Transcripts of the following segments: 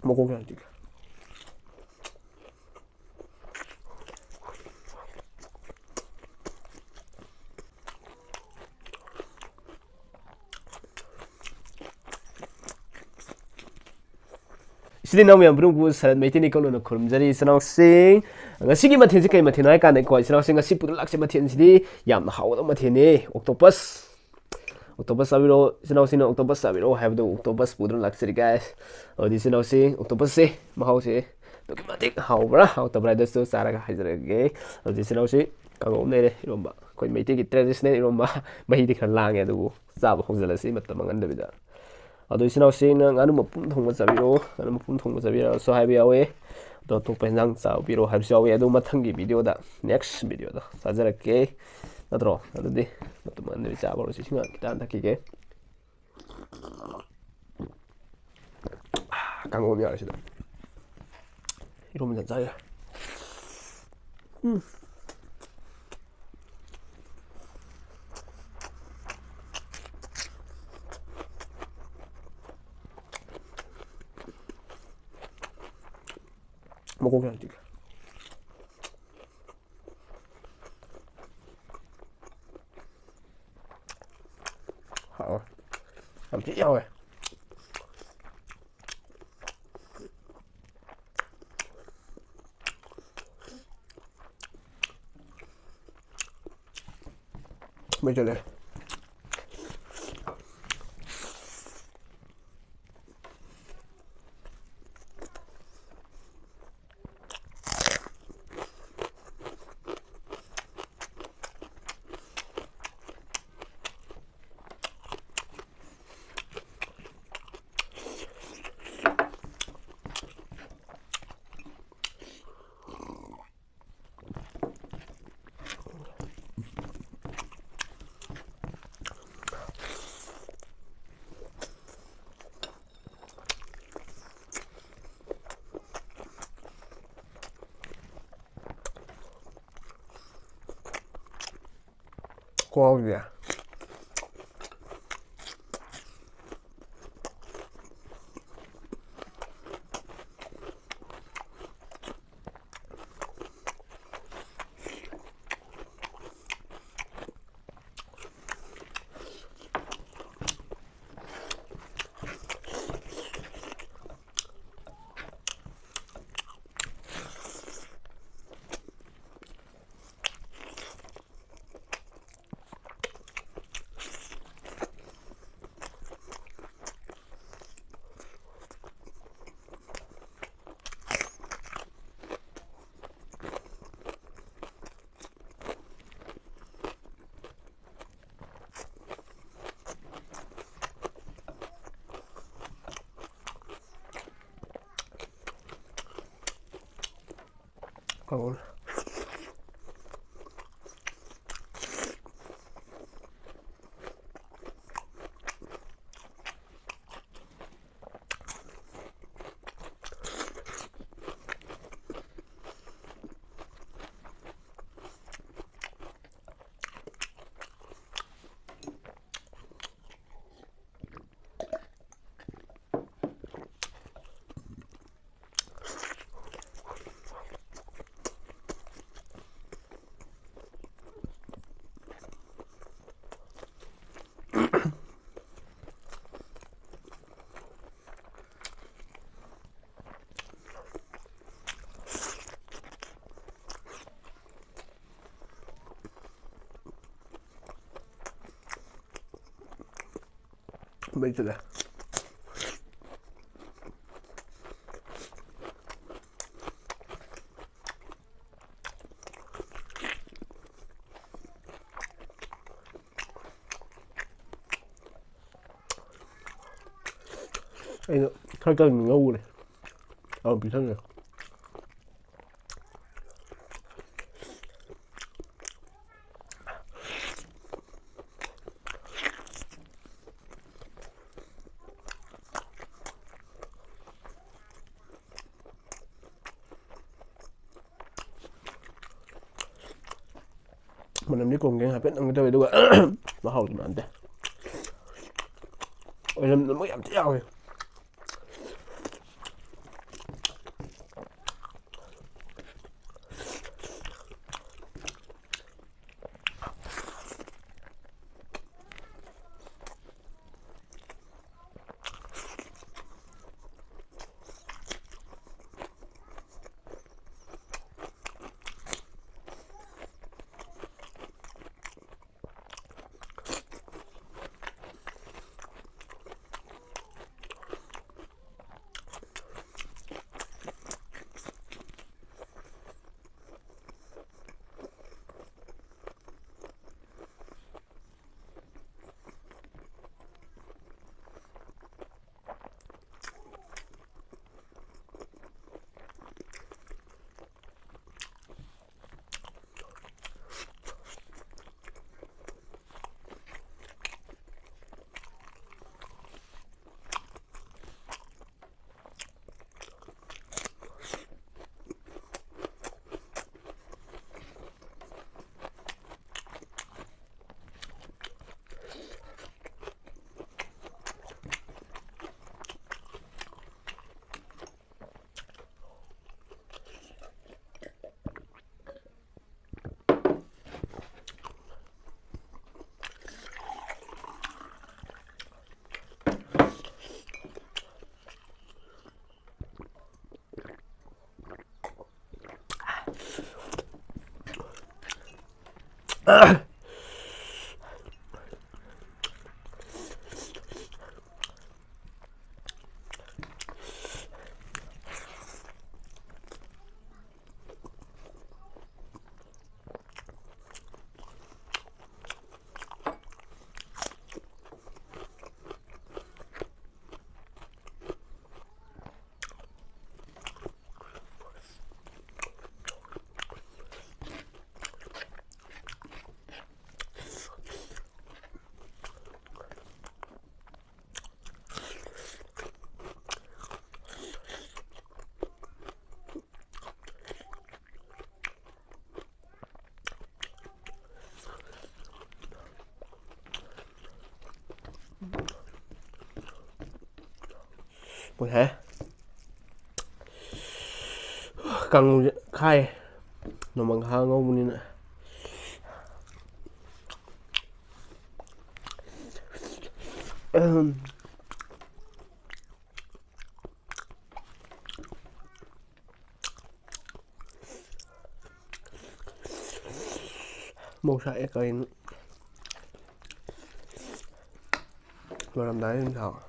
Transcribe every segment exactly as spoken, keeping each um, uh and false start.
ꯃꯀꯣꯛ ꯌꯥꯝ ꯆꯤꯛꯑꯦ꯫ ꯏꯆꯤꯜ ꯏꯅꯥꯎ ꯃꯌꯥꯝ ꯄꯨꯝꯅꯃꯛꯄꯨ ꯁꯔꯠ ꯃꯩꯇꯩ ꯅꯤꯡꯀꯧꯅꯅ ꯈꯨꯔꯨꯝꯖꯔꯤ꯫ ꯏꯆꯤꯜ ꯏꯅꯥꯎꯁꯤꯡ, ꯉꯁꯤꯒꯤ ꯃꯊꯦꯜꯁꯤ ꯀꯩ ꯃꯊꯦꯜꯅꯣ ꯍꯥꯏ ꯀꯥꯟꯗꯀꯣ, ꯏꯆꯤꯜ ꯏꯅꯥꯎꯁꯤꯡ, ꯉꯁꯤ ꯄꯨꯗꯨꯅ ꯂꯥꯛꯆꯩ ꯃꯊꯦꯜꯁꯤꯗꯤ ꯌꯥꯝꯅ ꯍꯥꯎꯒꯗꯕ ꯃꯊꯦꯜꯅꯤ, octopus꯫ Octopus ꯆꯥꯕꯤꯔꯣ, ꯏꯆꯤꯜ ꯏꯅꯥꯎꯁꯤꯡꯅ octopus ꯆꯥꯕꯤꯔꯣ ꯍꯥꯏꯕꯗꯨ octopus ꯄꯨꯗꯨꯅ ꯂꯥꯛꯆꯔꯤ, guys꯫ ꯑꯗꯨꯗꯤ ꯏꯆꯤꯜ ꯏꯅꯥꯎꯁꯤꯡ, octopusꯁꯦ ꯃꯍꯥꯎꯁꯦ ꯑꯗꯨꯛꯀꯤ ꯃꯇꯤꯛ ꯍꯥꯎꯕ꯭ꯔꯥ ꯍꯥꯎꯇꯕ꯭ꯔꯥ ꯍꯥꯏꯗꯨꯁꯨ ꯆꯥꯔꯒ ꯍꯥꯏꯖꯔꯛꯑꯒꯦ꯫ ꯑꯗꯨꯗꯤ ꯏꯆꯤꯜ ꯏꯅꯥꯎꯁꯤꯡ, ꯀꯥꯡꯉꯧ ꯑꯃ ꯂꯩꯔꯦ, ꯏꯔꯣꯝꯕ, ꯑꯩꯈꯣꯏ ꯃꯩꯇꯩꯒꯤ traditional ꯏꯔꯣꯝꯕ꯫ ꯃꯍꯤꯗꯤ ꯈꯔ ꯂꯥꯡꯉꯦ, ꯑꯗꯨꯕꯨ ꯆꯥꯕ ꯍꯧꯖꯤꯜꯂꯁꯤ ꯃꯇꯝ ꯃꯥꯡꯍꯟꯗꯕꯤꯗ꯫ ꯑꯗꯣ ꯏꯆꯤꯜ ꯏꯅꯥꯎꯁꯤꯡꯅ ꯉꯥꯅꯨ ꯃꯄꯨꯝ ꯊꯣꯡꯕ ꯆꯥꯕꯤꯔꯣ, ꯉꯥꯅꯨ ꯃꯄꯨꯝ ꯊꯣꯡꯕ ꯆꯥꯕꯤꯔꯁꯨ ꯍꯥꯏꯕ ꯌꯥꯎꯋꯦ꯫ ꯑꯗꯣ ꯑꯇꯣꯞꯄ ꯍꯦꯟꯖꯥꯡ ꯆꯥꯕꯤꯔꯣ ꯍꯥꯏꯕꯁꯨ ꯌꯥꯎꯋꯦ꯫ ꯑꯗꯣ ꯃꯊꯪꯒꯤ videoꯗ, next videoꯗ ꯆꯥꯖꯔꯛꯀꯦ꯫ ꯅꯠꯇ꯭ꯔꯣ? ꯑꯗꯨꯗꯤ ꯃꯇꯝ ꯃꯥꯡꯍꯟꯗꯕꯤ ꯆꯥꯕ ꯍꯧꯔꯁꯤ꯫ ꯏꯁꯤꯡ ꯈꯤꯇꯪ ꯊꯛꯈꯤꯒꯦ꯫ ꯀꯥꯡꯉꯧ ꯑꯃ ꯌꯥꯎꯔꯦ ꯁꯤꯗ꯫ ꯏꯔꯣꯝꯕ ꯌꯥꯝ ꯆꯥ ꯌꯥꯏ꯫ ꯎꯝ꯫ ꯃꯀꯣꯛ ꯌꯥꯝ ꯆꯤꯛꯑꯦ꯫ ꯍꯥꯎꯋꯦ꯫ ꯌꯥꯝ ꯊꯤ ꯍꯥꯎꯋꯦ꯫ ꯃꯩ ꯆꯠꯂꯦ꯫ ꯈꯨꯍꯥꯎꯁꯤꯗꯤ꯫ ꯑꯧ꯫ ꯃꯩ ꯆꯠꯂꯦ꯫ ꯑꯩꯅ ꯈꯔ ꯀꯪꯅ ꯉꯧꯕꯅꯦ꯫ ꯑꯗꯨꯝ ꯄꯤꯁꯟꯈ꯭ꯔꯦ꯫ ꯃꯅꯝꯗꯤ ꯀꯣꯡꯒꯦꯡ ꯍꯥꯏꯐꯦꯠ ꯅꯝꯒꯦ ꯇꯧꯋꯦ, ꯑꯗꯨꯒ ꯃꯍꯥꯎꯗꯤ ꯃꯥꯟꯗꯦ꯫ ꯑꯣꯏꯅꯝ ꯅꯝꯕ ꯌꯥꯝ ꯊꯤ ꯌꯥꯎꯋꯦ꯫ ꯄꯨꯡ ꯍꯦ ꯀꯥꯡꯉꯧꯁꯦ ꯈꯥꯏ, ꯅꯣꯡꯃꯪꯈꯥ ꯉꯧꯕꯅꯤꯅ꯫ ꯑꯍꯝ꯫ ꯃꯣꯔꯣꯛ ꯁꯥꯏꯌꯦ ꯀꯔꯤꯅꯣ꯫ ꯂꯣꯏꯔꯝꯗꯥꯏꯗ ꯑꯗꯨꯝ ꯁꯥꯕ꯫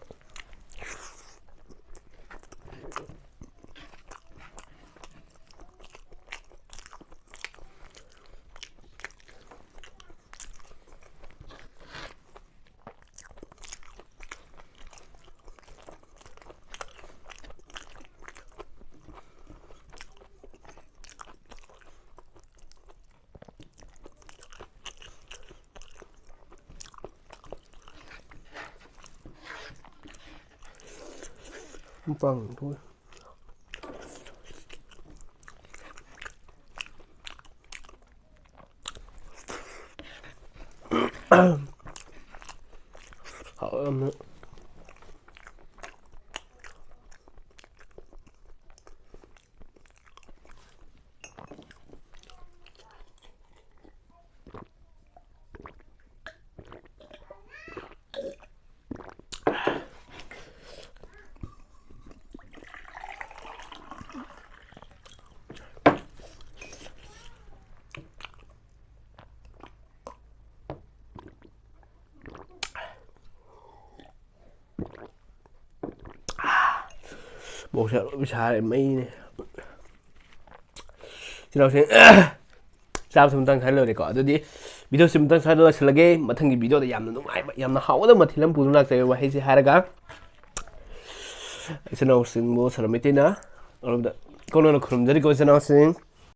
ꯄꯥꯡ ꯊꯣꯛꯑꯦ꯫ ꯍꯥꯎꯔꯝꯅꯤ꯫ ꯃꯣꯔꯣꯛꯁꯦ ꯑꯔꯣꯏꯕꯤ ꯁꯥꯔꯦ, ꯃꯩꯅꯦ꯫ ꯏꯆꯤꯟ ꯏꯅꯥꯎꯁꯤꯡ, ꯆꯥꯕꯁꯦ ꯃꯇꯥꯡ ꯁ꯭ꯋꯥꯏꯗ ꯂꯣꯏꯔꯦꯀꯣ꯫ ꯑꯗꯨꯗꯤ videoꯁꯤ ꯃꯇꯥꯡ ꯁ꯭ꯋꯥꯏꯗ ꯂꯣꯏꯁꯤꯜꯂꯒꯦ꯫ ꯃꯊꯪꯒꯤ videoꯗ ꯌꯥꯝꯅ ꯅꯨꯡꯉꯥꯏꯕ, ꯌꯥꯝꯅ ꯍꯥꯎꯒꯗꯕ ꯃꯊꯦꯜ ꯑꯃ ꯄꯨꯗꯨꯅ ꯂꯥꯛꯆꯒꯦ꯫ ꯋꯥꯍꯩꯁꯦ ꯍꯥꯏꯔꯒ ꯏꯆꯤꯟ ꯏꯅꯥꯎꯁꯤꯡꯕꯨ ꯁꯣꯔꯥꯠ ꯃꯩꯇꯩꯅ ꯑꯔꯣꯏꯕꯗ ꯀꯣꯡꯅꯣꯟꯅ ꯈꯨꯔꯨꯝꯖꯔꯤꯀꯣ ꯏꯆꯤꯟ ꯏꯅꯥꯎꯁꯤꯡ꯫